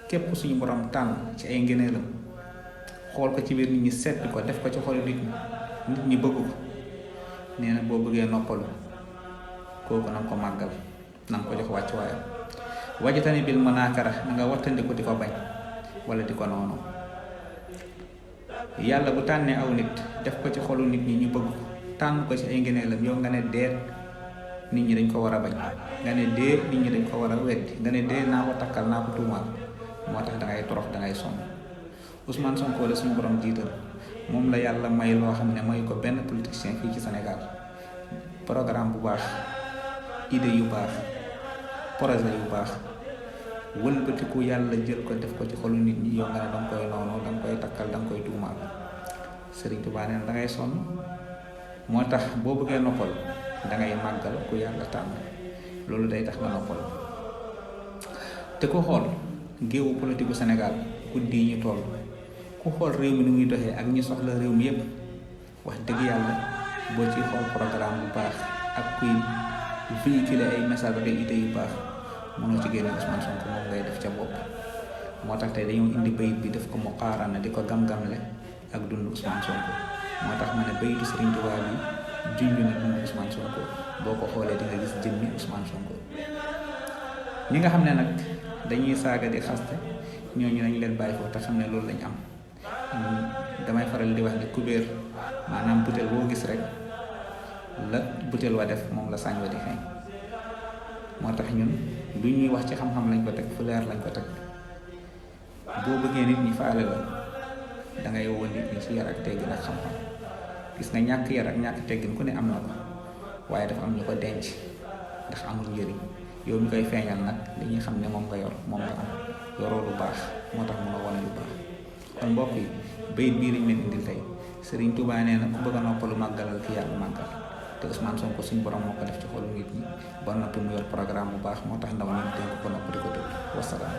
képp suñu borom tànn ci ay ngëneelam xool ko ci biir nit ñi seppi ko def ko ci xolu nit ñi bëgg ko nee na boo bëggee noppalu kooku na nga ko màggal na nga ko jox wàcc waayam wajatani bil manaakara na nga wattandiku di ko bañ wala di ko noonu. yàlla bu tànnee aw nit def ko ci xolu nit ñi ñu bëgg ko tànn ko ci ay ngëneelam yow nga ne deet nit ñi dañ ko war a bañ nga ne dee nit ñi dañ ko war a weddi nga ne dee naa ko takkal naa ko tuumaal moo tax dangay torox dangay sonn. Ousmane Sonko la suñu borom jiital moom la yàlla may loo xam ne may ko benn politicien fii ci Sénégal programme bu baax idée yu baax projet yu baax wëlbatiku yàlla jël ko def ko ci xolu nit ñi yow nga ne danga koy noonu danga koy takkal danga koy tuumaal. Sëriñ Tuubaa nee na dangay sonn moo tax boo bëggee noppal dangay màggal ku yàlla tànn loolu day tax nga noppal. te ku xool géewu politique bu Sénégal guddi yi ñu toll ku xool réew mi ni muy doxee ak ñi soxla réew mi yépp wax dëgg yàlla boo ci xool programme bu baax ak kuy véhiculer ay message ak ay idées yu baax mënoo ci génne Ousmane Sonko moom ngay def ca bopp. moo tax tey dañoo indi bayit bi def ko mu xaarana di ko gam-gamle ak dund Ousmane Sonko moo tax ma ne bayitu Serigne Touba bi junj na dund Ousmane Sonko boo ko xoolee di nga gis jëmmi Ousmane Sonko. ñi nga xam ne nag dañuy saaga di xaste ñooñu nañ leen bàyyi foofu te xam ne loolu lañ am. damay faral di wax ne kubéer maanaam butéel boo gis rek la butéel wa def moom la sañ wa di xeeñ. moo tax ñun lu ñuy wax ci xam-xam lañ ko teg fu leer lañ ko teg boo bëggee nit ñi faale la dangay woo nit ñi ci yar ak teggin ak xam-xam. gis nga ñàkk yar ak ñàkk teggin ku ne am na ko waaye dafa am ñu ko denc ndax amul njëriñ yow mi koy feeñal nag li ñuy xam ne moom nga yor moom nga am yoroo lu baax moo tax mun a wane lu baax. kon mbokk yi bayit bii lañ leen indil tey Serigne Touba nee na ku bëgg a noppalu màggalal ki yàlla màggal te Ousmane Sonko suñu borom moo ko def ci xolu nit ñi ba noppi mu yor programme bu baax moo tax ndaw ñi dénk ko nopp di ko déglu wasalaam.